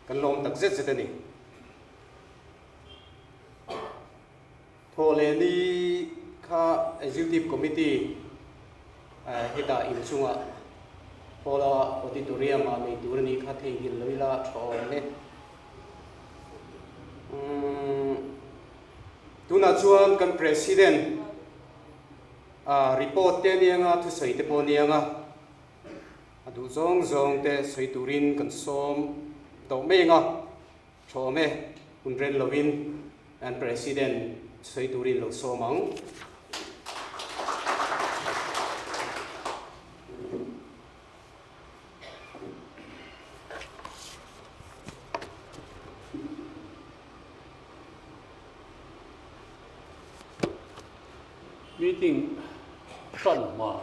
Kan lawm tak zet zet a ni. Thawhlehni kha Executive Committee hetah inchungah Hall-a Auditorium-ah nei tur a nih kha theihnghilh lo ila tha awm e. Tunah chuan kan President report te a ni anga, thusawi te pawh a ni anga. A duh zawng zawng te sawi turin kan sawm tawh mai ang a, thawm e, hun ren lovin an President sawi turin lo sawm ang. Meeting hran hma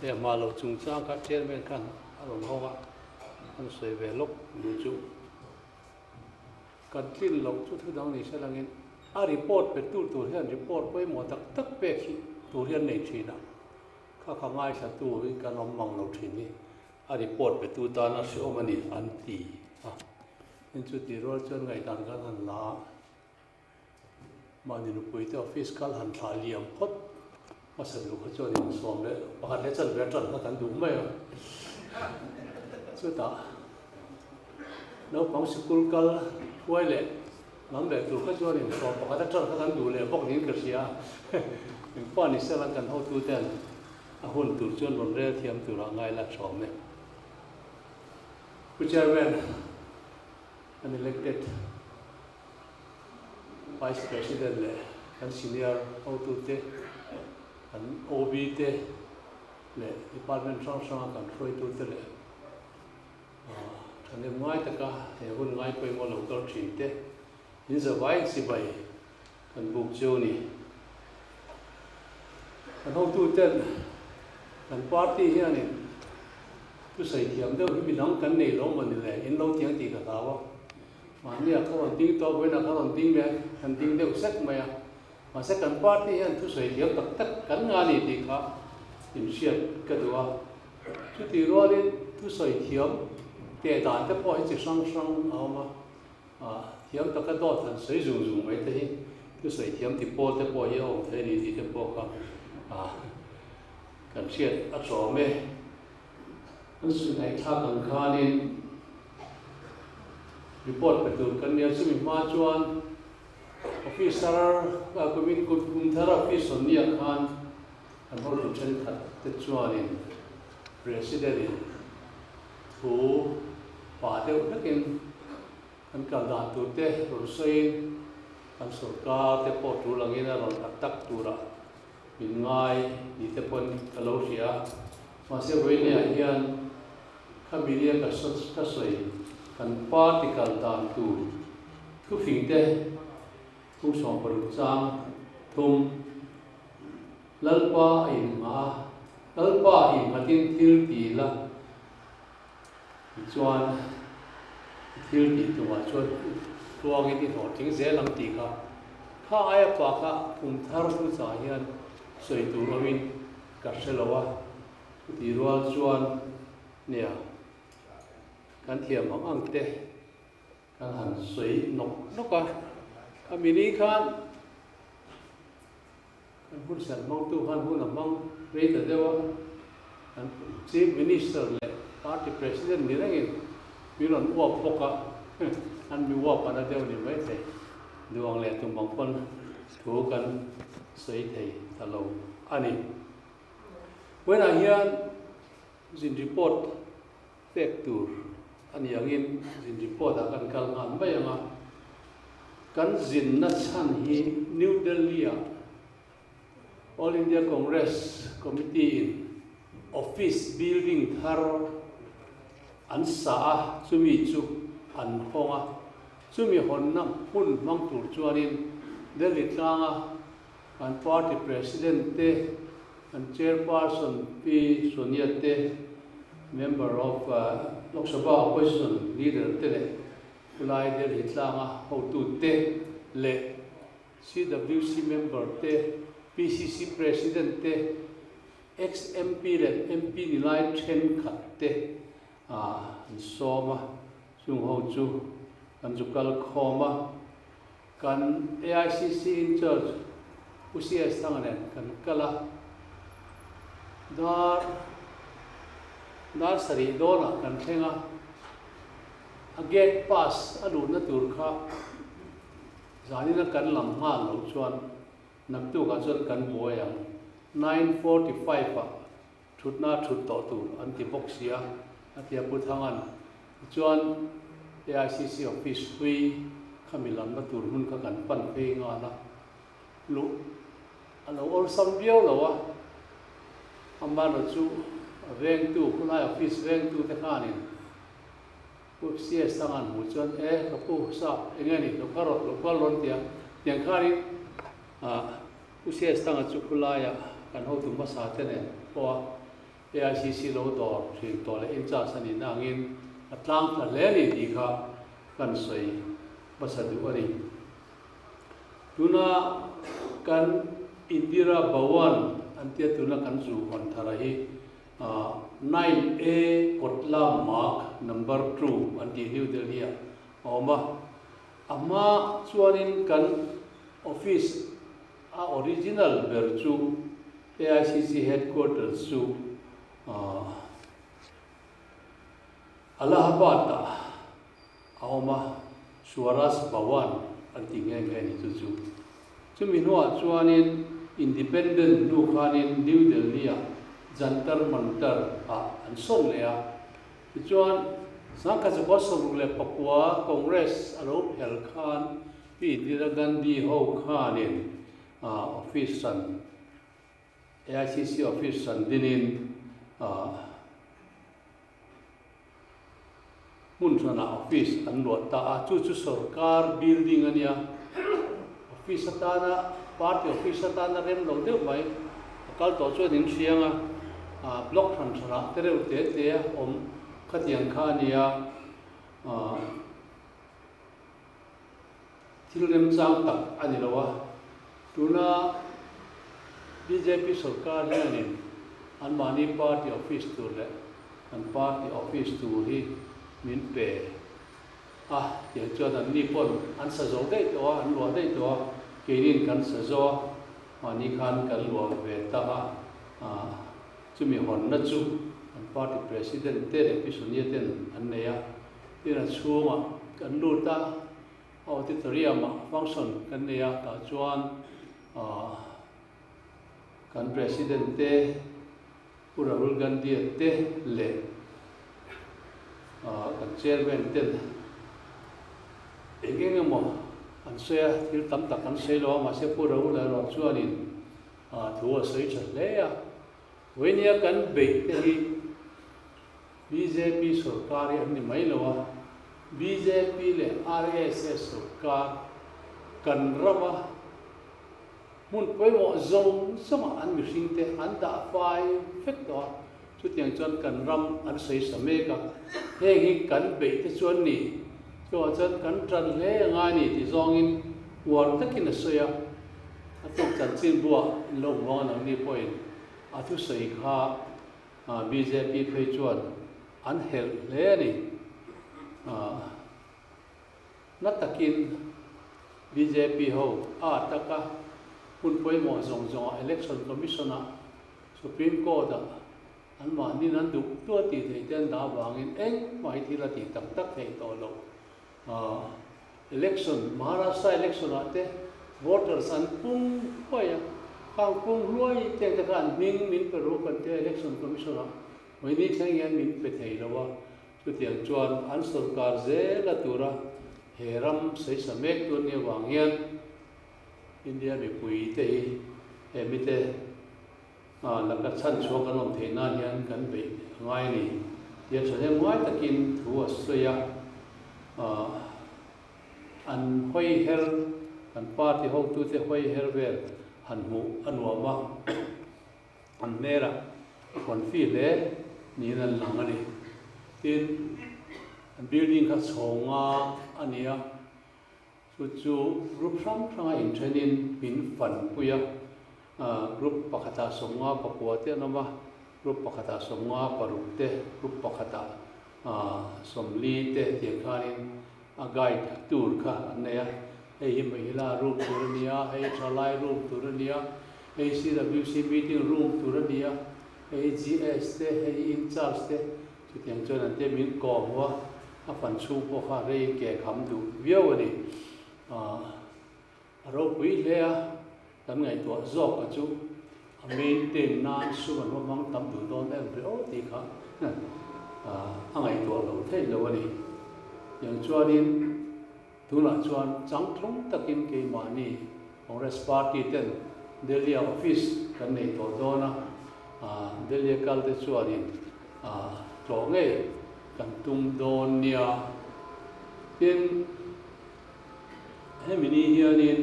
leh hma lo chungchang kha Chairman khan a rawn hawng a, an sawi ve lawk duh chu. Kan tlin loh chu thu dang ni se langin a report pe tur tur hian report pawimawh tak tak pek hi tur hi an nei thin a, kha kha ngaithla tu hi kan awm mang lo thin hi a report pe tu tan a hreawm a ni an ti a. Tin chuti rual chuan ngaihdan kan han la a. Mahni nupuite office kal han thlah liam phawt hmasa duh kha chuan insawm leh pakhat leh chanve atan kha kan duh mai a. Chutah naupang sikul kal huai leh lam leh tur kha chuan insawm pakhat atan kha kan duh leh bawk niin ka hria a. Engpah ni sela kan hotuten a hun tur chuan rawn rel thiam turah ngai la thawm e. Pu Chairman, an elected Vice President leh kan senior hotute, kan OB te leh department hrang hranga kan hruaitute leh thahnem ngai taka he hun ngai pawimawh lo kal thin te in zavai chibai kan buk cheu a ni. Kan hotuten kan party hianin thusawi thiam deuh hi midang kan nei lo mawni le in lo tiang tih ka hlau a. Mahnia ka rawn ding tawh vawiinah ka rawn ding leh kan ding deuh sek mai a. Mahse kan party hian thusawi thiam tak tak kan nga ni tih kha inhriat ka duh a. Chutih rualin thusawi thiam teh dan te pawh hi chi hrang hrang a awm a. Thiam taka dawt han sawi zung zung mai te hi thusawi thiam ti pawl te pawh hi a awm thei a ni tih te pawh kha kan hriat a tawm e. An sawi ngaihthlak ang khanin report pe tur kan nia, chumi hma chuan officer kumin kum thar office hawn nia khan kan hotu thenkhat te chuanin President in thu pa deuh hlekin kan kal dan tur te rawn sawiin kan sorkar te pawh tul angin a rawn tak tak turah min ngai ni te pawn ka lo hria a, mahse vawiinah hian kha milia ka ka sawi kan party kal dan tur thufing te kum 16 chang thum Lalpa a inngah a, Lalpa innghatin thil ti la tichuan i thil tih tumah chuan tluangin i hlawhtling zel ang tih kha kha aia pa kha kum thar chu chah hian sawi tur awmin ka hre lo a, chutih rual chuan nia kan thiam ang ang te kan han sawi nawk nawk a, khami ni khan Kan hun serh hmangtu khan hun a hmang rei ta deuh a, kan Chief Minister leh Party President ni rengin min rawn uap bawk a, an mi uap an a deuh ni maithei. Duang leh tum ang pawn thu kan sawi thei ta lo a ni. Vawiinah hian zin report pek tur a ni angin zin report ah kan kal nghal mai ang a, kan zinna chhan hi New Delhi ah All India Congress Committee in office building thar an sa a, chumi chu an hawng a, chumi hawnna hmun hmang tur chuanin Delhi tlanga kan party president te, kan chairperson Pi Sonia te, member of Lok Sabha opposition leader te leh khulai Delhi tlanga hotu te leh CWC member te, PCC president te, ex MP leh MP ni lai thenkhat te. an sawm a, chung ho chu kan zu kal khawm a. Kan AICC in charge Pu CS Thanga nen kan kal a, dar dar sarih dawnah kan thleng a, a gate pass a luhna tur kha zanina kan lam nghal loh chuan naktukah chuan kan buai ang, 9:45 ah Thutna thut tawh tur an ti bawk si a, a ti a Pu Thanga'n. Tichuan, AICC office hlui khami lamna tur hmun kha kan pan phei nghal a, luh a lo awlsam viau lo a, amaherawhchu chu vengtu, khulai office vengtu te khanin Pu CS Thanga'n hmuh chuan, E, ka pu sap, enge ni, lo kal rawh, lo kal rawn ti a, tiang khanin Pu Siastanga chu khulaia kan hotu hmasa te nen pawha AICC lo dawr thin tawh leh in-charge a nihna angin a tlang tla hle a ni tih kha kan sawi hmasa duh a ni. Tuna kan Indira Bhawan an tia tuna kan zu hawn thara hi 9A Kotla Marg Number 2 an tih New Delhi-ah a awm a. A hma chuanin kan Office a original ber chu AICC headquarters chu Allahabad-ah a awm a, Swaraj Bhawan an ti nghe nghe a ni chu chu. Chumi hnuah chuanin Independent hnu khanin New Delhi-ah Jantar Mantar-ah an sawn leh a. Tichuan, 1964 Congress a lo phel khan Pi Indira Gandhi ho khanin office hran, AICC office hran dinin hmun hranah office an luah ta a, chu chu sorkar building a nia. Office atana, party office atana rem lo deuh mai, a kal tawh chuan in hriang a, block hran hranah te reuh te te a awm khatiang kha a nia. Thil remchang tak a ni lo a, tuna bjp sorkar hianin anmahni party office tur leh kan party office tur hi min pe a, tiang chuan anni pawn an sa zo daih tawh a, an luah daih tawh a, keinin kan sa zo a, mahni khan kan luah ve ta a, chumi hawnna chu an party president te leh Pi Sonia ten an nei a. Tin a chhungah kan lut a, auditorium ah function kan nei a, tah chuan ahh kan president te Pu Rahul Gandhi a te leh ahh kan chairman ten eng eng emaw an sawi a, thil tam tak an sawi lo a, mahse Pu Rahul erawh chuanin ahh thu a sawi tha hle a, vawinia kan beih te hi Bjp sorkar hi an ni mai lo a, bjp leh RSS sorkar kan rama hmun pawimawh zawng zawngah an mihringte an dah fai vek tawh a, chutiang chuan kan ram an sawi sa mek a, heng hi kan beih te chu an ni, chuvang chuan kan tan hle a ngai a ni tih zawngin uar takin a sawi a, a tuk chanchinbuah in lo hmuang a nangni pawhin a thusawi kha. Bjp phei chuan an helh hle a ni. Na takin bjp ho a taka hun pawimawh zawng zawngah Election Commission-ah, Supreme Court-ah anmahniin an duh duh a tih theih te an dah avangin engmah hi thil a tih tak tak theih tawh loh. Election, Maharashtra election ah te voters an pung hluai a, khang pung hluai te te khan hming min pe ru kan tia election commission ah vawiini thleng hian min pe thei lo a, chutiang chuan an sorkar zel a tura he ram saisa mek tur ni avang hian India mipui te hi he mite laka chhanchhuak an awm theih nan hian kan beih a ngai a ni tia thahnem ngai takin thu a sawi a, an hawi her, kan party hotute hawi her vel han hmuh a nuam a, an hmelah a confi hle niin an lang a ni. Tin, an building kha chhawnga a ni a. Chu chu group hrang hranga inthenin min fanpui a, group pakhatah 56 te an awm a, group pakhatah 56 te, group pakhatah. 40 te tiang khanin a guide tur kha an nei a, hei hi Mahila room tur a nia, hei Thalai room tur a nia, hei CWC meeting room tur a nia, hei GS te, hei in-charge te, chutiang chuan an te min kawm a, a fan chhung pawh kha rei ke kham duh viau a ni. A ropui hle a, kan ngaihtuah zawk a chu a maintain nan sum an va hmang tam duh dawn em ve aw tih kha a ngaihtuah lo theih lo a ni. Tiang chuanin tunah chuan changtlung takin keimahni Congress Party ten Delhi ah office kan nei tawh dawn a, Delhi a kal te chuanin tlawh ngei kan tum dawn nia. Tin. Hemi ni hianin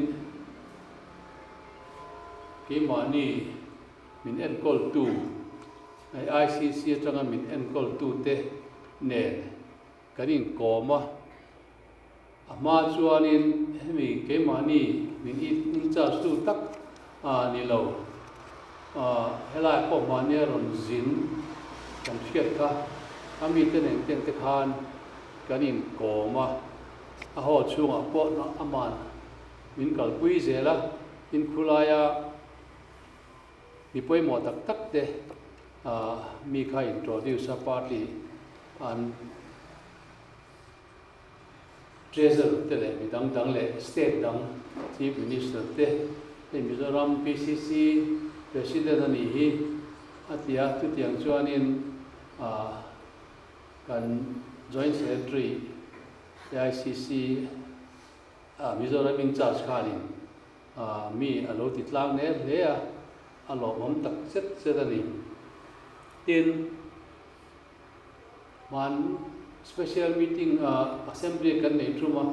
keimahni min enkawltu, hei ICC atanga min enkawltute nen kan inkawm a, a hma chuanin hemi keimahni min in charge tu tak a ni lo, helai pawh mahnia rawn zin kan hriat kha a mite nen ten te khan kan inkawm a. A haw chhungah pawh aman min kalpui zel a, inkhulaia mi pawimawh tak tak te mi kha introduce a party an treasurer te leh mi dang dang leh state dang chief minister te hei Mizoram PCC president a nih hi a ti a, chutiang chuanin kan joint secretary AICC ah Mizoram in charge khanin mi a lo ti tlang ner hle a, a lawmawm tak zet zet a ni. Tin, hman special meeting assembly kan neih tum a,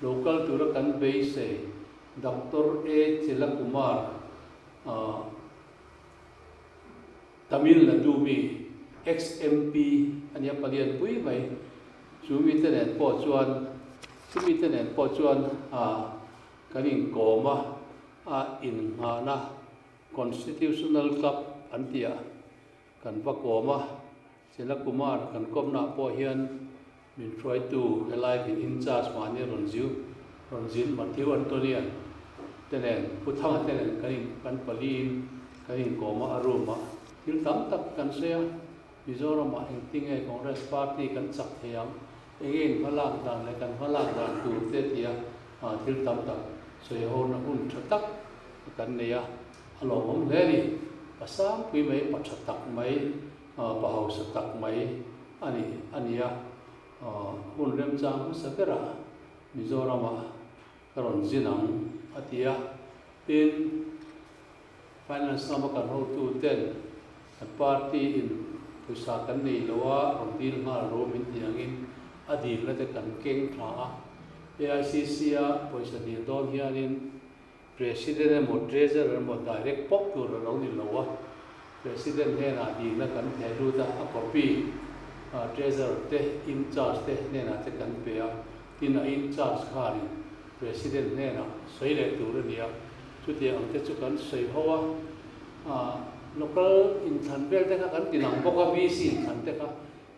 local tura kan beisei Doctor A Chelakumar Tamil Nadu mi ex MP a nia palian pui mai, chu mite nen pawh chuan chu mite nen pawh chuan kan inkawm a, a innghahna Constitutional Club an tih ah kan va kawm a, Chela Kumar kan kawmna ah pawh hian min hruaitu helai min in charge mahni rawn ziu rawn zin Matthew Antonian te nen Pu Thanga te nen kan in kan paliin kan inkawm a a room ah thil tam tak kan sawi a, Mizoram ah engtinge Congress party kan chak thei ang, enge in hmalak dan leh kan hmalak dan tur te tia thil tam tak sawi ho na hun tha tak kan nei a, a lawmawm hle a ni. Pa sangpui mai pa tha tak mai pa hausa tak mai a ni a ni a, hun remchang hmasa berah Mizoramah ka rawn zin ang a ti a, tin Finance lama kan hotu ten kan party in pawisa kan nei lo a rawn dil nghal ro min ti angin a dilna te kan keng tha a, AICC a pawisa dil dawn hianin President emaw Treasurer emaw direct pawp tur a lo ni lo a, President hnenah dilna kan theh lut a, a copy Treasurer te, in charge te hnenah te kan pe a, tin a in charge khanin President hnenah sawi leh tur a ni a, chutiang ang te chu kan sawi ho a, local inthlan vel te kha kan ti lang bawk a, VC inthlan te kha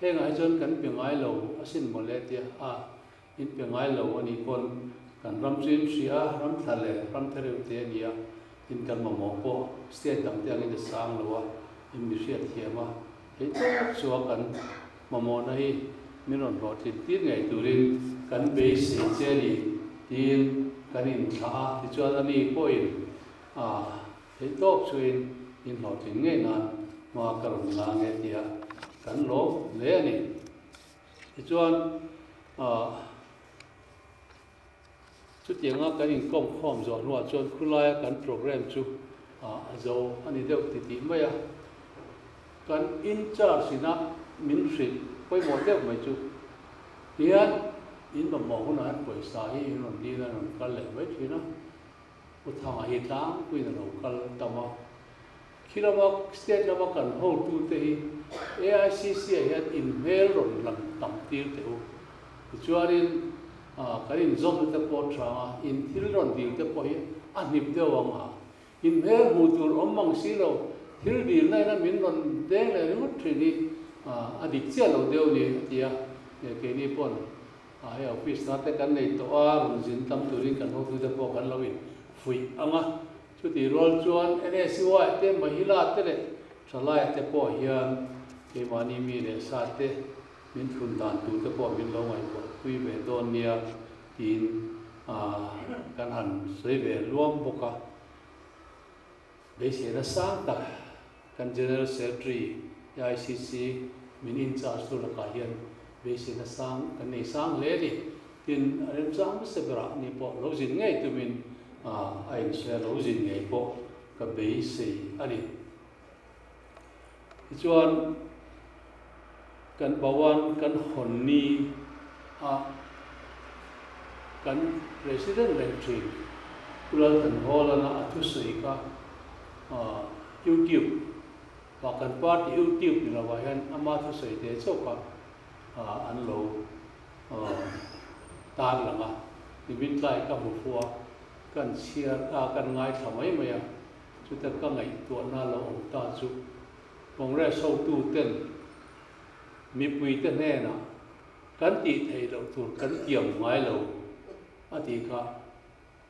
hengah hi chuan kan pe ngai lo asin mawle tia a. In pe ngai lo a nih pawn kan ram chu in hria a, ram thla leh ram thereuh te a ni a, in kan mamawh pawh state dang te angin a sang lo a, in mi hriat thiam a, thei tawp chu a kan mamawhna hi min rawn hlawhtlin tir ngei turin kan beisei che a ni tiin kan inthlah a, tichuan a ni pawhin a thei tawp chu in in hlawhtlin ngei nan hma ka rawn la nge tia kan lawm hle a ni. Tichuan, chutianga kan inkawm khawm zawh hnuah chuan khulaia kan program chu a zo a ni deuh titih mai a. Kan in charge ina min hrilh pawimawh deuh mai chu hian in mamawh hunah hian pawisa hi in rawn dil a, rawn kal leh mai thin a. Pu Thanga hi tlangpuiin a lo kal tam a. Khi lama state lama kan hotute hi AICC ah hian inhmel rawn lang tam tir teh u. Tichuanin kan inzawmna te pawh a hrang a, in thil rawn dil te pawh hi a hnip deuh ang a. Inhmel hmuh tur awm mang si lo, thil dilna ina min rawn deng leh ringawt thin hi a dik chiah lo deuh ni a ti a. Keini pawn hei office hna te kan nei tawh a, rawn zin tam turin kan hotute pawh kan lo in fuih ang a. Chutih rual chuan NSUI te, Mahila te leh Thalai te pawh hian keimahni mi leh sa te min thlun dan tur te pawh min lo ngaihtuah pui ve dawn nia tiin kan han sawi ve luam bawk a. Beiseina sang tak kan General Secretary AICC min in charge tu lakah hian beiseina sang kan nei sang hle a ni. Tin, a remchang hmasa berah ni pawh lo zin ngei tumin a insawi a, lo zin ngei pawh ka beisei a ni. Tichuan, kan Bhawan kan hawn ni a kan President reng thin Pu Lalthanhawlana a thusawi kha YouTube ah kan party YouTube ni lovah hian ama thusawi te chauh kha an lo tar lang a, nimin tlai ka hmu fuh a, kan chhiar a kan ngaithla mai mai a. Chuta ka ngaihtuahna lo awm ta chu Congress hotuten mipuite hnenah kan tih theih loh tur kan tiam ngai lo a tih kha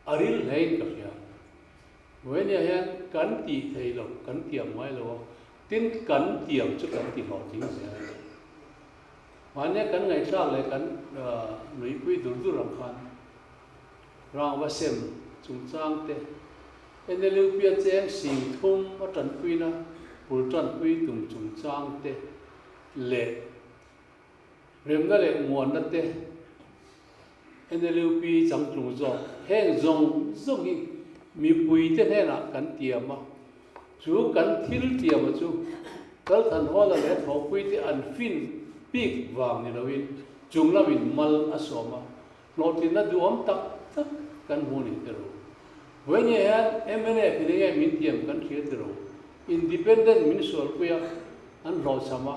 a ril hlein ka hria. Vawinia hian kan tih theih loh kan tiam ngai lo a, tin kan tiam chu kan ti hlawhtling zel a ni. Mahnia kan ngaihthlak leh kan nuihpui dur dur ang khan rangva sem chungchang te, NLUP a cheng sing thum a tanpuina bul tanpui tum chungchang te leh remna leh muanna te NLUP changtlung zawk heng zawng zawng hi mipui te hnenah kan tiam a, chu kan thil tiam a chu Kalthanhawla leh thawhpui te an fin bik vang ni loin chung lamin mal a sawm a. Hlawhtlinna duhawm tak tak kan hmu ni tiro. Vawinia hian mnf in enge min tiam kan hria tiro. Independent min sualpui a, an hlawhchham a.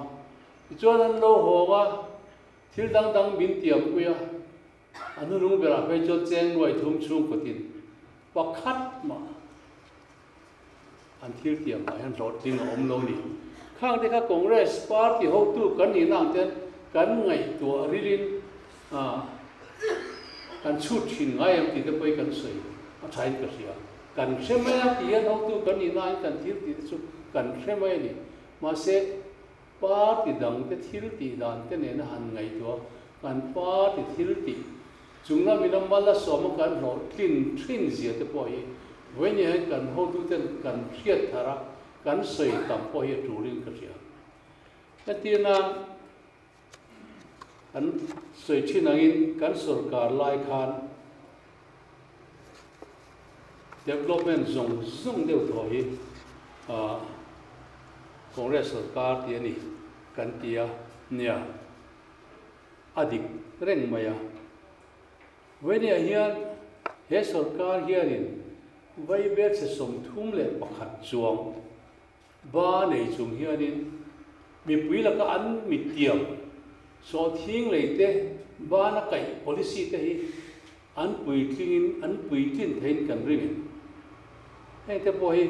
Tichuan an lo hawng a, thil dang dang min tiampui a. A hnunung berah phei chuan cheng nuai thum chhungkawtin pakhat mah an thil tiamah hian hlawhtling a awm lo ni. Khang te kha Congress party hotu kan nihna ang ten kan ngaihtuah rilin kan chhut thin ngai em tih te pawh hi kan sawi a thain ka hria. Kan hre mai a tih hian hotu kan nihna angin kan thil tih te chu kan hre mai a ni. Mahse party dang te thil tih dan te nena han ngaihtuah kan party thil tih Chung lamin a mal a sawm a kan hlawhtlin thin zia te pawh hi vawinia hian kan hotuten kan hriat thar a, kan sawi tam pawh hi a tulin ka hria. Hetiang nan kan sawi thin angin kan sorkar lai khan development zawng zawng deuh thaw hi Congress sorkar tih a ni kan ti a nia. A dik reng mai a. Vawinia hian he sorkar hianin Vaibelchhe 31 chuang ba nei chung hianin mipui laka an mittiam sawhthing lei te bana kaih policy te hi an puitlingin an puitlin theiin kan ring em? Heng te pawh hi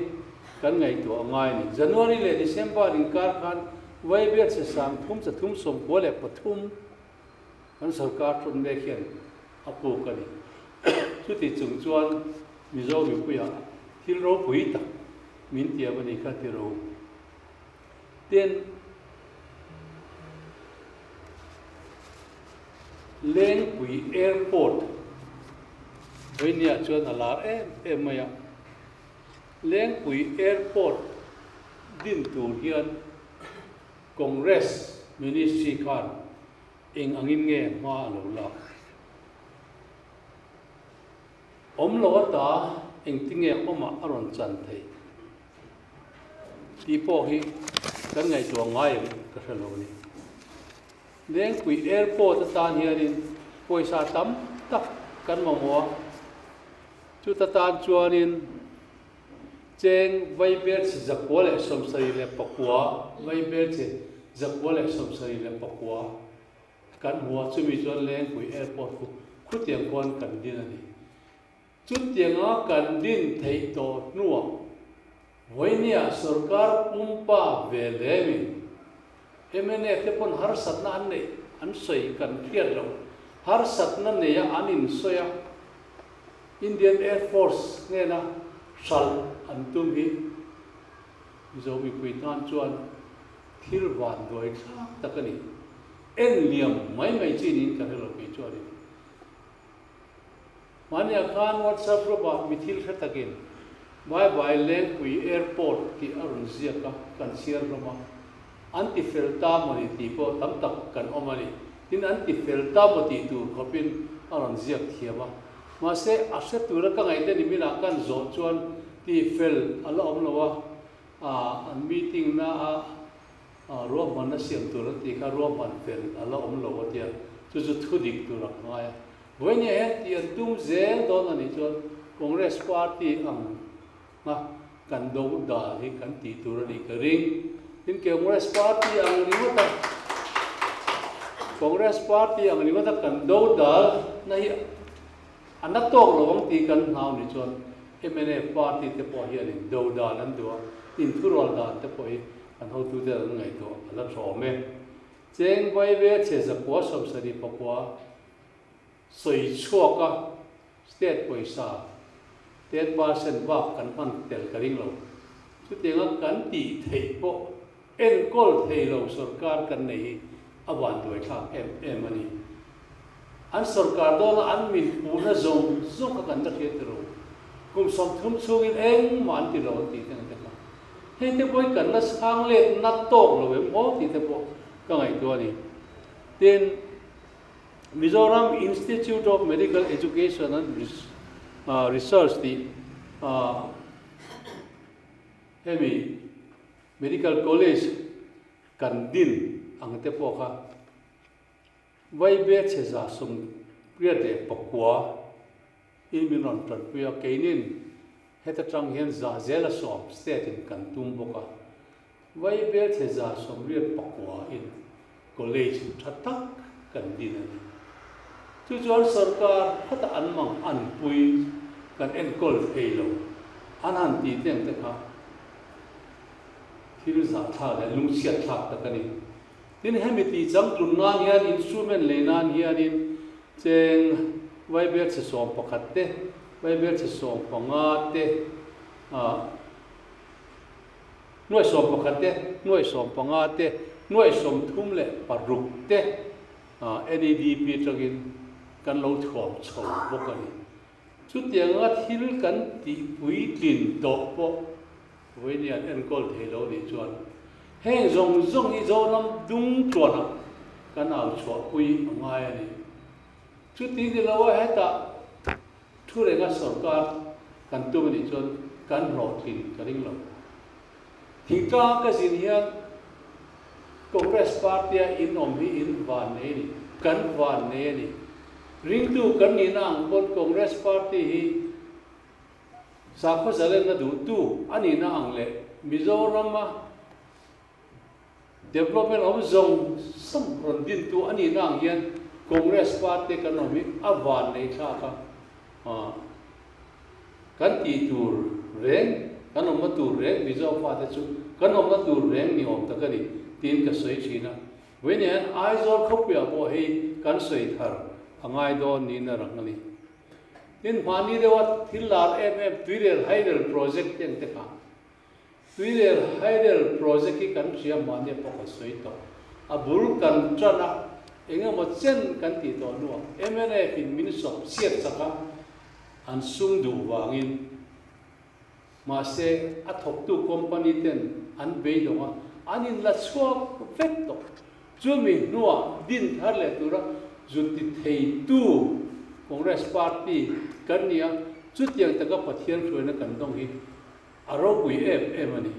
kan ngaihtuah a ngai a ni. January leh December inkar khan Vaibelchhe 3393 kan sorkar ṭhawn mek hian a puk a ni. Chuti chung chuan Mizo mipuiah thil ropui tak min tiam a ni kha ti ro. Tin, Lengpui Airport Vawinia chuan a lar em em mai a, Lengpui Airport din tur hian Congress Ministry khan eng angin nge hma a lo lak? Awm lo ata engtinge awmah a rawn chan theih tih pawh hi kan ngaihtuah ngai em ka hre lo a ni. Lengpui Airport atan hianin pawisa tam tak kan mamawh a, chuta tan chuanin cheng vaibelchhe 974, vaibelchhe 974 kan hmu a, chumi chuan Lengpui Airport khu khutiang khuan kan din a ni. Chutianga kan din theih tawh hnuah vawinia sorkar pumpa ve lemin mnf te pawn harsatna an neih an sawi kan hriat loh harsatna neia an insawi a, Indian Air Force hnena hralh an tum hi Mizo mipui tan chuan thil vanduai thlak tak a ni. En liam mai mai chi niin ka hre lo kei chuanin. Mahniah khan WhatsApp group ah mi thil hre takin Bye bye Lengpui Airport tih a rawn ziak a, kan chhiar hlawm a. An ti fel ta maw ni tih pawh tam tak kan awm a ni. Tin, an ti fel ta maw tih tur khawpin a rawn ziak thiam a. Mahse, a hre tura ka ngaih te ni minah kan zawh chuan ti fel a la awm lo a, an meeting na a Ruahmanna siam tur an tih kha ruahman fel a la awm lo a tia, chu chu thu dik tur a ngai a. Vawinia hian tih an tum zel dawn a nih chuan Congress party ang a kan do dal hi kan tih tur a nih ka ring. Tin, Congress party ang ringawt a Congress party ang ringawt a kan do dal na hi a na tawk lo ang tih kan hlau nih chuan mnf party te pawh hianin do dan an duh a, inthurual dan te pawh hi An hotute an ngaihtuah a la ṭhawm e. Cheng vai ve chhe zakua 70 pakua sawi chhuak a, state pawisa 10% bak kan hman tel ka ring lo. Chutianga kan tih theih pawh enkawl thei lo sorkar kan nei hi a vanduaithlak em em a ni. An sorkar dawna an min puhna zawng zawng kha kan la hriat ru. Kum 30 chhungin engmah an ti lo an tih te ang te kha. Hei te pawh hi kan la chhang let na tawk lo em aw tih te pawh ka ngaihtuah a ni. Tin, Mizoram Institute of Medical Education and Research tih hemi Medical College kan din ang te pawh kha Vaibe chhe 184 in min rawn tanpui a, keinin heta tang hian 100 state in kan tum bawk a, Vaibel chhe 189 in college tha tak kan din a ni. Chu chuan sorkar khawtah an mang an pui kan enkawl thei lo an han ti teng te kha thil zahthlak leh lungchhiat thlak tak a ni. Tin, hemi tih changtlun nan hian instrument lei nan hianin cheng vaibel chhe 11 te, vaibel chhe 15 te, ah, nuai 11 te, nuai 15 te, nuai 36 te, ah, NEDP atangin kan lo thuam chho bawk a ni. Chutianga thil kan tih puitlin tawh pawh Vawiin an enkawl thei lo nih chuan heng zawng zawng hi Zoram dung tluanah kan au chhuahpui a ngai a ni. Chuti ni lo a hetah thu renga sorkar kan tum a nih chuan kan hlawhtlin ka ring lo. Thingtlang ka zin hian Congress party a in awm hi in van nei a ni, kan van nei a ni. Ringtu kan nihna ang pawn Congress party hi Sakhaw zalenna duhtu a nihna ang leh Mizorama development awm zawng zawng rawn dintu a nihna ang hian Congress party kan awm hi a van nei thlak a, kan tih tur reng, kan awmna tur reng Mizo fate chu kan awmna tur reng ni awm tak a ni tiin ka sawi thin a. Vawiin hian Aizawl khawpuiah pawh hei kan sawi thar a ngai dawn niin a rang a ni. Tin, hmahni deuha thil lar em em Tuirel Hydel Project te ang te kha. Tuirel Hydel Project hi kan hria hmahnia pawh kan sawi tawh. A bul kan tan a, eng emaw chen kan tih tawh hnuah mnf in min sawp chhiat chak a, an sum duh vangin. Mahse, a thawktu company ten an beidawng a, an inla chhuak vek tawh. Chumi hnuah din thar leh tura zu ti theitu Congress party kan ni a, chutiang taka Pathian hruaina kan dawng hi a ropui em em a ni.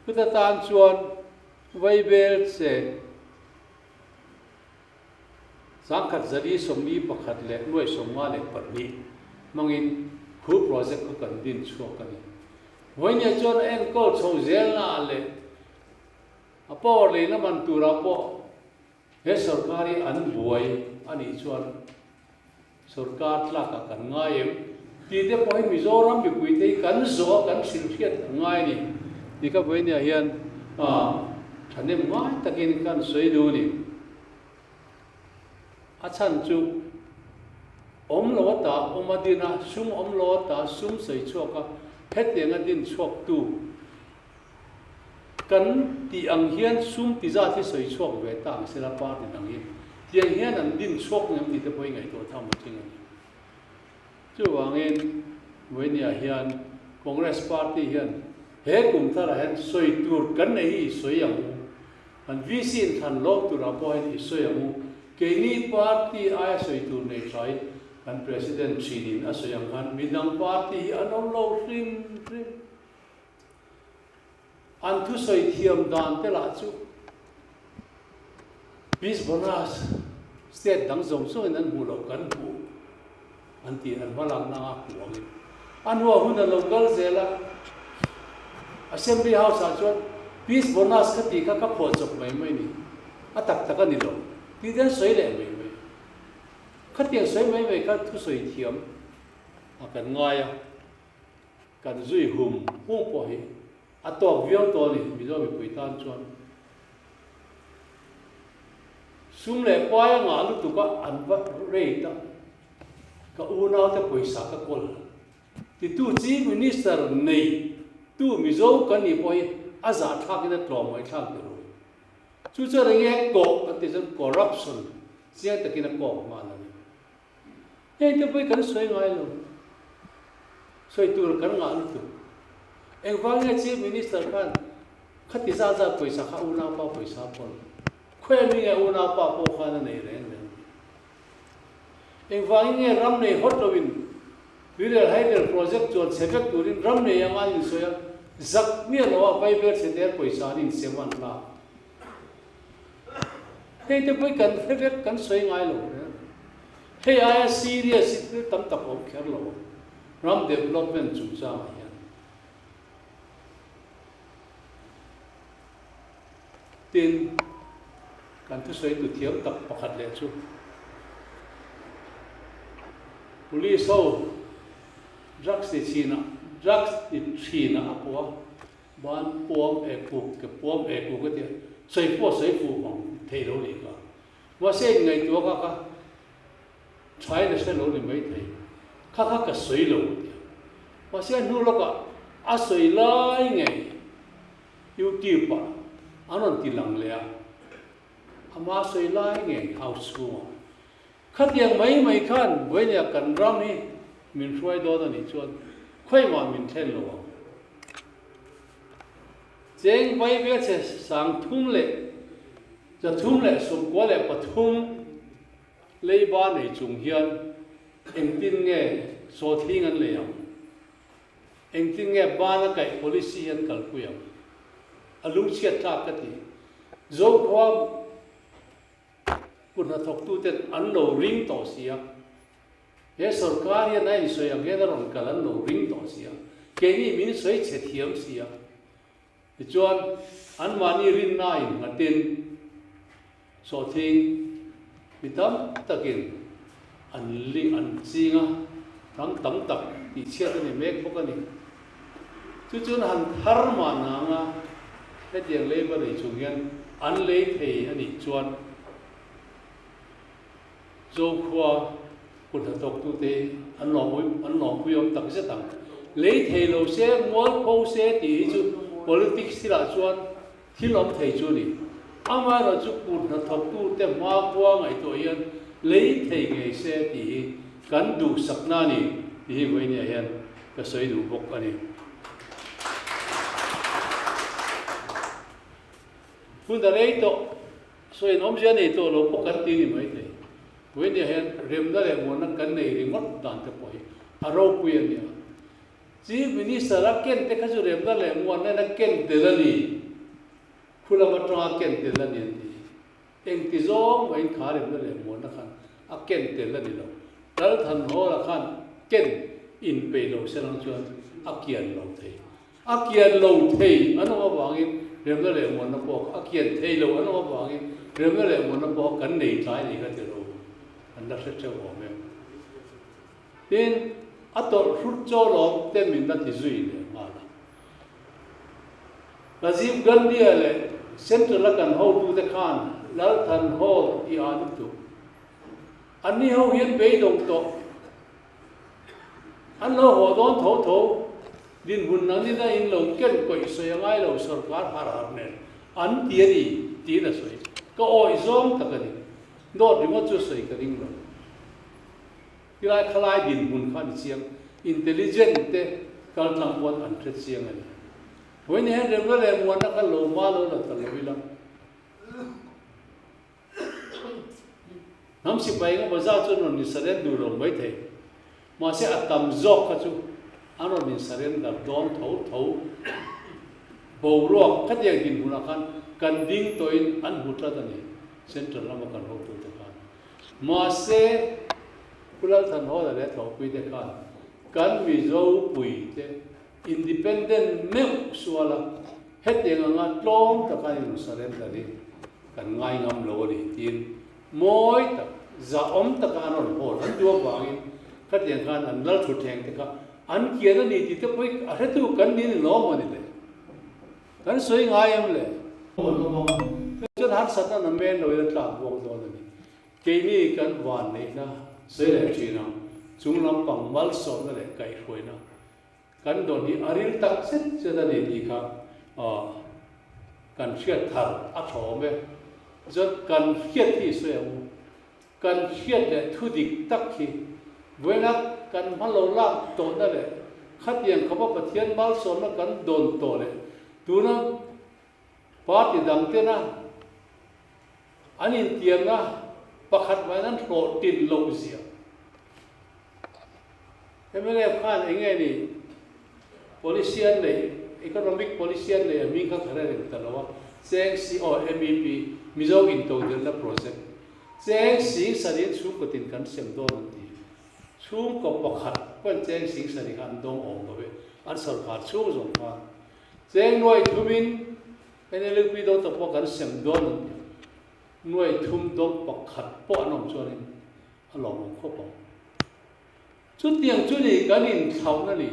Chuta tan chuan Vaibel che 1441 leh 52 hmangin khu project kha kan din chhuak a ni. Vawinia chuan a enkawl chho zelnaah leh a power leina man turah pawh he sorkar hi an buai a nih chuan sorkar tlakah kan ngai em tih te pawh hi Mizoram mipuite hi kan zawh a kan hrilhhriat a ngai a ni tih kha vawinia hian thahnem ngai takin kan sawi duh a ni. A chhan chu awm lo ata awm a din a, sum awm lo ata sum sawi chhuak a, hetiang a din chhuak tu kan tih ang hian sum ti zat hi sawi chhuak ve ta ang sela party dang hi tiang hian an din chhuak ngem tih te pawh hi ngaihtuah tham a tling a ni. Chuvangin Vawinia hian Congress party hian he kum tharah hian sawi tur kan nei hi i sawi ang u, kan VC inthlan lawk turah pawh hian i sawi ang u, keini party aia sawi tur nei thain kan President thinin a sawi ang khan midang party hi an awm lo hrim hrim. An thusawi thiam dan te lah chu Peace Bonus state dang zawng zawngin an hmuh loh kan hmuh an ti an hmalakna anga hmuh angin a hnuah hun a lo kal zel a. Assembly House ah chuan Peace Bonus kha tih kha ka phuah chawp mai mai ni, a tak tak a ni lo tih te an sawi leh mai mai. Khatiang sawi mai mai kha thusawi thiam a kan ngai a. Kan zui hum hum pawh hi a tawk viau tawh a ni, Mizo mipui tan chuan. Sum leh pai a ngah lutuk a an va rate a, ka unaute pawisa ka kawl. Titu Chief Minister nei tu Mizo kan nih pawh hi a zahthlak in a tlawmngaihthlak ber u. Chu chuan eng nge kawh kan tih chuan corruption chiang takin a kawk nghal a ni. Heng te pawh hi kan sawi ngai lo. Sawi tur kan ngah lutuk. Engvang nge Chief Minister khan khati zat zat pawisa kha unaupa pawisa pawh lo. Khawi mi nge unaupa pawh khan a nei reng reng. Engvangin nge ram nei hawt loin Tuirial Hydel Project chuan chhe vek turin ram nei anga an insawi a, zak miah lo a Vaibel chhe der pawisa an insem an lak. Hei te pawh hi kan hre vek, kan sawi ngai lo reng. Hei aia serious hi thil tam tak awm kher lo ang, ram development chungchangah hian. Tin, kan thusawi tu thiam tak pakhat leh chu Police ho drugs ti chhinah, drugs ti thinah a puh a. Ban puam e kuk ke puam e kuk a tia, sawi pawh sawi fuh vang thei lo nih kha. Mahse in ngaihtuah kha kha thain a hre lo ni mai thei, kha kha ka sawi lo a tia. Mahse a hnu lawkah a sawi lai ngei YouTube ah an rawn ti lang leh a, ama sawi lai ngei house chhungah. Khatiang mai mai khan Buaina kan ram hi min hruai dawn a nih chuan khawiah min thlen lo ang. Cheng vai vel che 393,393 leiba nei chung hian engtin nge sawthing an lei ang? Engtin nge bana kaih policy an kalpui ang? A lungchhiat tlak ka ti. Zokhua Kut hnathawktuten an lo ring tawh si a, he sorkar hian a insawi ang hian a rawn kal an lo ring tawh si a, keini min sawi chhe thiam si a. Tichuan, anmahni rinnain nghatin sawhthing mi tam takin an ling an ching a, ram tam tak tihchhiat a ni mek bawk a ni. Chu chuan han thar mah nang a, hetiang leiba nei chung hian an lei thei a nih chuan Zokhua kut hnathawktute hi an lawmpui an lawmpui awm tak zet ang. Lei thei lo se, mualpho se tih hi chu politics thilah chuan thil awm thei chu a ni. Amaherawhchu kut hnathawktute hmakhua ngaihtuah hian lei thei ngei se tih hi kan duhsakna a ni tih hi vawinia hian ka sawi duh bawk a ni. Hun a rei tawh, sawiin awmzia nei tawh lo pawh kan ti ni mai thei. Vawinia hian remna leh muanna kan nei ringawt dan te pawh hi a ropui a nia. Chief Minister a ken te kha chu remna leh muanna in a ken tel a ni. Khu lam atanga ken tel a ni an ti. Engti zawng mahin kha remna leh muanna khan a ken tel a ni lo. Lalthanhawla khan ken inpeih lo se lang chuan a kian lo thei. A kian lo thei an awm avangin remna leh muanna pawh a kian thei lo an awm avangin remna leh muanna pawh kan nei tlai ni kha ti ro an la hre theuh awm em. Tin, a tawlh hrut chaw lawm te min la ti zui leh nghal a. Rajiv Gandhi-a leh Central-a kan hotute khan Lalthan Hall i a lutuk. Anni ho hian beidawng tawh an lo haw dawn tho tho. Dinhmun nangin a in lo ken kawih sawi a ngai lo sorkar har har nen an ti a ni tiin a sawi. Ka awih zawng tak a ni. Dawt ringawt chu sawi ka ring lo. Tilai khalai dinhmun kha a ni chiang. Intelligent te kal tlang pawn an hre chiang a ni. Vawiin hian remna leh muanna kha lo hma lo la ta lo ila. Hnam sipai engemaw zat chu an rawn insarem duh lo mai thei. Mahse a tam zawk kha chu an rawn insarem dar dawn tho tho. Boruak khatiang dinhmunah khan kan ding tawhin an hmu tlat a ni, Central lama kan hotute khan. Mahse Pu Lalthanhawla leh Thawhpuite khan kan Mizo puite Independent meuh suala hetiang anga tlawm taka an inrawn surrender hi kan ngai ngam lo a ni tiin mawi tak, zahawm taka an rawn hawn an duh avangin khatiang khan an lal thutthleng te kha an kian a ni tih te pawh hi a hretu kan ni ni lo maw ni le? Kan sawi ngai em le? An awm ang a, chuan harsatna na men loin a tlak buak dawn a ni. Keini kan van neihna sawi leh thin ang, chung lampang malsawmna leh kaihhruaina Kan dawn hi a ril tak zet zet a ni tih kha kan hriat thar a tha awm e. Chuan kan hriat hi i sawi ang u. Kan hriat leh thu dik tak hi vawiina kan hma lo lak tawhna leh khatiang khawpa Pathian malsawmna kan dawn tawh leh tuna party dang tena an intiamna pakhat mahin an hlawhtlin loh zia. Mnf khan eng nge ni policy an neih, economic policy an neih a hming kha ka hre reng ta lo a, Cheng si aw MEP, Mizo Intodelhna Project, Cheng sing sarih chhungkaw tin kan sem dawn an ti. Chhungkaw pakhat pawhin Cheng sing sarih kha an dawng awm lo e, an sorkar chhung zawng khan. Cheng nuai thumin NLUP do ta pawh kan sem dawn an ti. Nuai thum dawng pakhat pawh an awm chuanin a lawmawm khawp ang. Chutiang chu ni kan inthlauhna ni.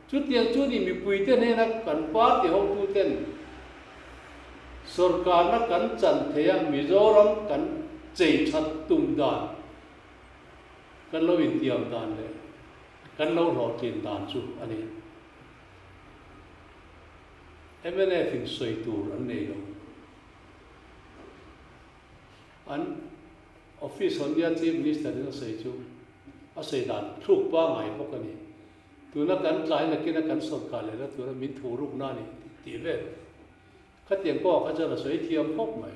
Chutiang chu ni mipuite hnena kan party hotuten sorkarna kan chan thei a, Mizoram kan chei that tum dan, kan lo intiam dan leh kan lo hlawhtlin dan chu a ni. Mnf in sawi tur an nei lo. An office hawn nia Chief Minister in a sawi chu a sawi dan thluk pangngai bawk a ni. Tuna kan tlai nakina kan sawrkar lehna tura min thu rukna a ni tih vel khatiang pawh kha chuan a sawi thiam khawp mai.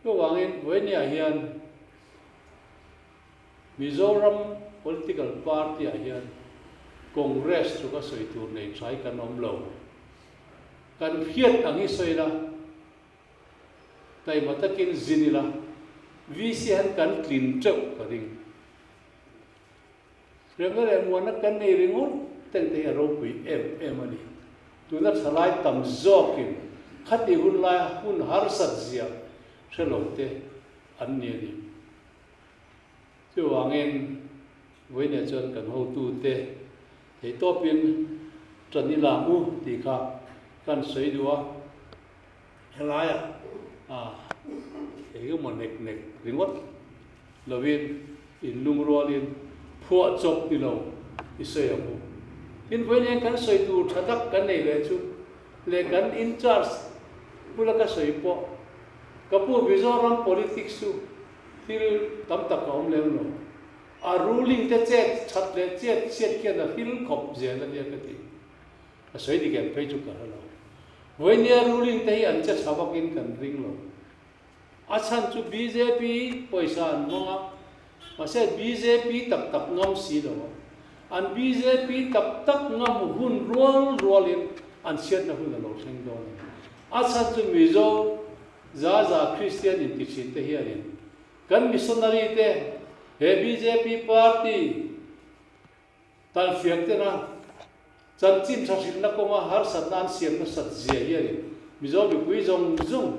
Chuvangin vawinia hian Mizoram political party ah hian Congress chu ka sawi tur nei tha hi kan awm lo. Kan hriat ang hi sawi ila. Taima takin zin ila, VC han kan tlin teuh ka ring. Remna leh muanna kan nei ringawt ten te hi a ropui em em a ni. Tuna thalai tam zawkin khati hun laia hun harsat zia hre lo te an ni a ni. Chuvangin vawiinah chuan kan hotute theihtawpin ṭan ila mu tih kha kan sawi duh a. Helaiah eng emaw nek nek ringawt lovin inlungrualin phuah chawp ni lo i sawi ang u. Tin, vawiin hian kan sawi tur tha tak kan nei leh chu leh kan in charge bula ka sawi pawh ka pu Mizoram politics chu thil tam tak a awm lem lo. A ruling te chet that leh chet chhiat khian a hil khawp zel a nia ka ti. Ka sawi dik em phei chu ka hre lo. Vawinia ruling te hi an che tha vakin kan ring lo. A chhan chu bjp pawisa an hmang a, mahse bjp tak tak ngam si lo a. An bjp tak tak ngam hun rual rualin an chhiatna hun a lo thleng dawn a ni. A chhan chu Mizo za za Kristian inti thin te hianin kan missionary te he bjp party Talhfiak tena chanchin tha hrilhna kawnga harsatna an siam nasat zia hianin Mizo mipui zawng zawng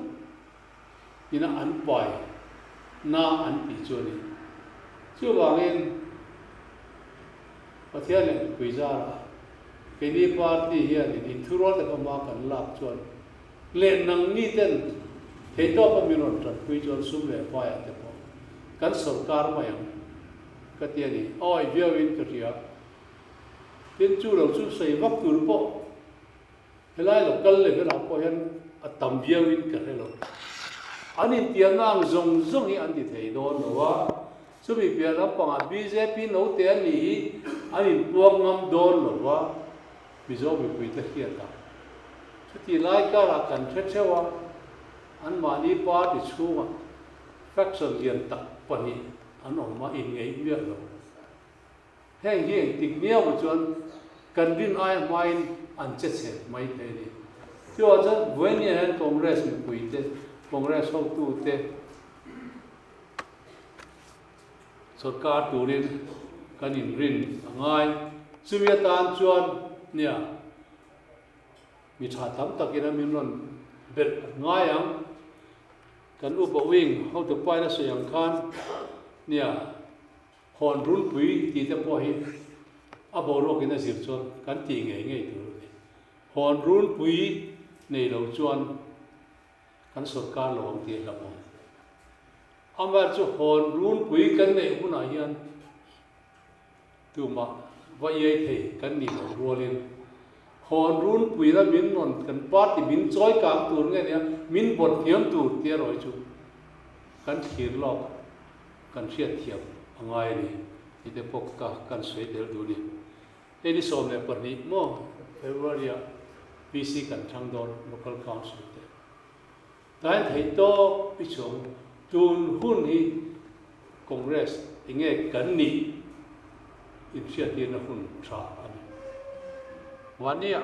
ina an pai na an tih chu a ni. Chuvangin Pathian leh mipui zarah keini party hianin inthurual taka hma kan lak chuan leh nangni ten theitawpa min rawn tanpui chuan sum leh paiah te pawh. kan sawrkar mai ang ka ti a ni. Awi viauin ka hria. Tin chu lo chu sawi vak tur pawh helai local level ah pawh hian a tam viauin ka hre lo. An intiamna ang zawng zawng hi an ti thei dawn lo a, chumi piah lampangah bjp note an nih hi an inpuang ngam dawn lo va, Mizo mipuite hriat a. Chuti lai karah kan hre theuh a, anmahni party chhungah faction lian tak pahnih an awm a, inngeih miah lo. Heng hi engtik niau chuan kan rin aia hmain an che chhe mai thei a ni. Chuvang chuan Vawinia hian Congress mipuite, Congress hotute sawrkar turin kan inrin a ngai. Chumi atan chuan nia mi tha tam takin a min rawn belh a ngai ang. Kan upa wing hotu paina sawi ang khan nia Hawn runpui tih te pawh hi a boruakin a zir chuan kan tih ngei ngei tur a ni. Hawn runpui nei lo chuan kan sawrkar lo ang tih a hlauhawm. Amaherawhchu chu hawn runpui kan neih hunah hian tumah va iai thei kan nih loh rualin hawn runpui la min rawn kan party min chawi kang tur nge nia min bawt hniam tur tih erawh hi chu kan thlir lawk. Kan hriatthiam a ngai a ni tih te pawh ka kan sawi tel duh a ni. Hei ni 12 maw February ah VC kan thlang dawn Local Council te. Tain theih tawp i chuang tun hun hi Congress enge kan nih inhriattirna hun tha a ni. Mahnia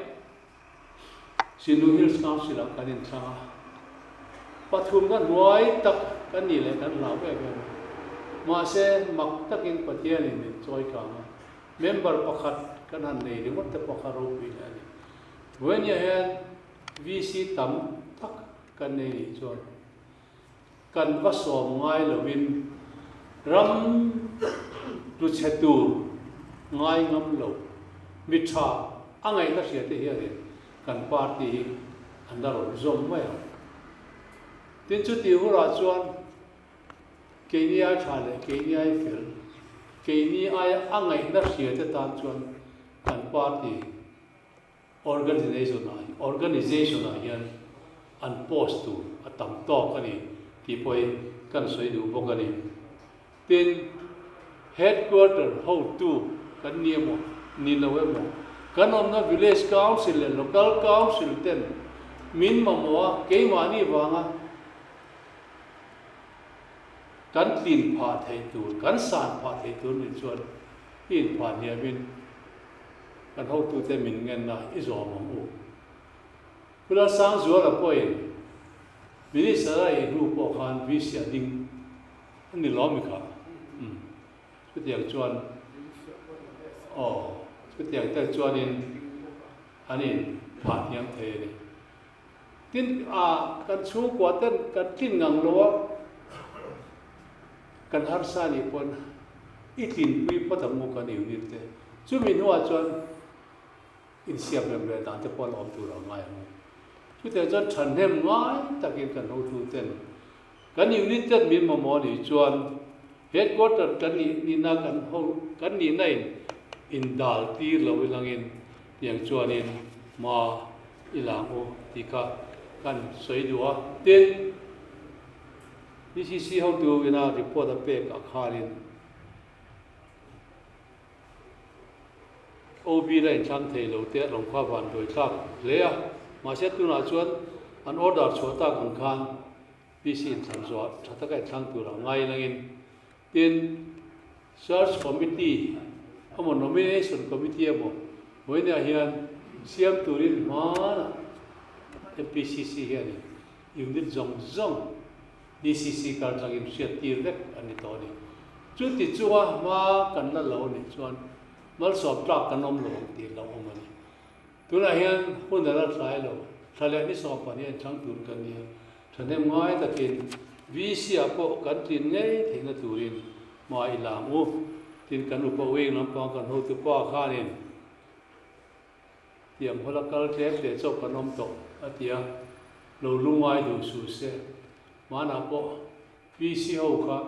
Sinu Hills Council ah kan inthlang a, pathumna hnuai tak kan nih leh kan hlau em em a. Mahse, mak takin Pathianin min chawi kang a, member pakhat kan han nei ringawt te pawh kha ropui leh a ni. Vawinia hian VC tam tak kan nei nih chuan kan va sawm ngai lovin ram tluchhe tur ngai ngam lo mi tha a ngaihna hria te hianin kan party hi an la rawn zawm mai ang. Tin chutih hurah chuan keini ai tha leh keini ai fel, keini ai a ngaihna hria te tan chuan kan party Organization ah Organization ah hian an post tur a tam tawk a ni tih pawh hi kan sawi duh bawk a ni. Tin, Headquarter hotu kan ni emaw ni lo emaw, kan awmna Village Council leh Local Council ten min mamawh a keimahni vanga kan tlin phah theih tur, kan san phah theih tur nih chuan i inphah hniamin Kan hotute min ngenna i zawm ang u. Pu Lalsangzuala pawhin Minister a ei hnu pawh khan VC a ding a ni lo mi kha? Umm. Chutiang chuan aw, chutiang te chuanin an in phah hniam thei a ni. Tin, a kan chhungkua ten kan tlin ngang lo a, kan harsa nih pawn i tlinpui phawt ang u kan unit te. Chumi hnuah chuan insiam rem leh dan te pawh a la awm tur a ngai ang u. Chutiang chuan thahnem ngai takin kan hotu ten kan unit ten min mamawh nih chuan headquarter kan nih nihna kan ho kan nihna in indal tir lo ilangin tiang chuanin hma i lang u tih kha kan sawi duh a. Tin, DCC hotu ina report a pek ah khanin OB la inthlang thei lo te an awm kha van dawi thlak hle a, mahse tunah chuan an order chhuah tak ang khan PC inthlan zawh tha taka inthlang tur a ngai langin tin Search Committee emaw Nomination Committee emaw vawiinah hian siam turin hmanah MPCC hianin unit zawng zawng DCC kar tlangin hriat tir vek a ni tawh a ni. Chuti chunga hma kan la lo nih chuan malsawm tlak kan awm lo ang tih lo awm a ni. Tunah hian hun a la tlai lo, thla leh ni 12 a inthlang tur kan ni a, thahnem ngai takin VC-ah pawh kan tlin ngei theihna turin hma i la ang u. Tin, kan upa wing lampang kan hotu pa khanin tiang hawla kal tlem teh chawp kan awm tawh a ti a, lo lungngai duh suh se. Hmanah pawh VC ho kha.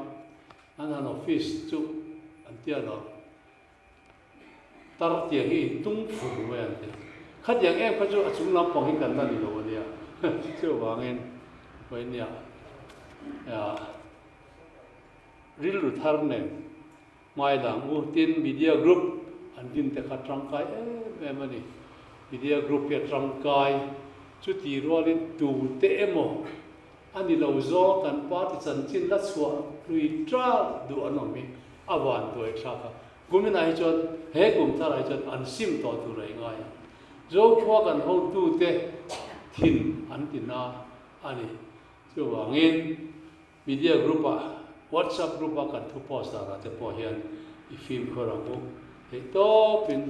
An han office chu an tia lo. Tar tiang hi in tung fur mai an ti. Khatiang em kha chu a chung lampang hi kan la ni lo a nia. Chuvangin vawinia rilru thar nen hmai dang u tin media group an din te kha tangkai em em a ni. Media group hi a tangkai chuti rualin tute emaw A ni lo zawng kan party chanchin la chhuah hlui ṭal duh an awm hi a van duai thlak a. Kuminah hi chuan he kum tharah hi chuan an sim tawh tur a i ngai a. Zokhua kan hotute thin an ti na a ni. Chuvangin media group-ah, WhatsApp group-a kan thu post danah te pawh hian i fimkhur ang u. Theihtawpin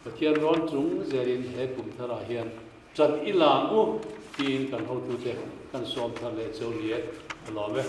Pathian rawn chung zelin he kum tharah hian Chan i lang u tiin kan hotute kan sawm thar leh cheu ni e, ka lawm e.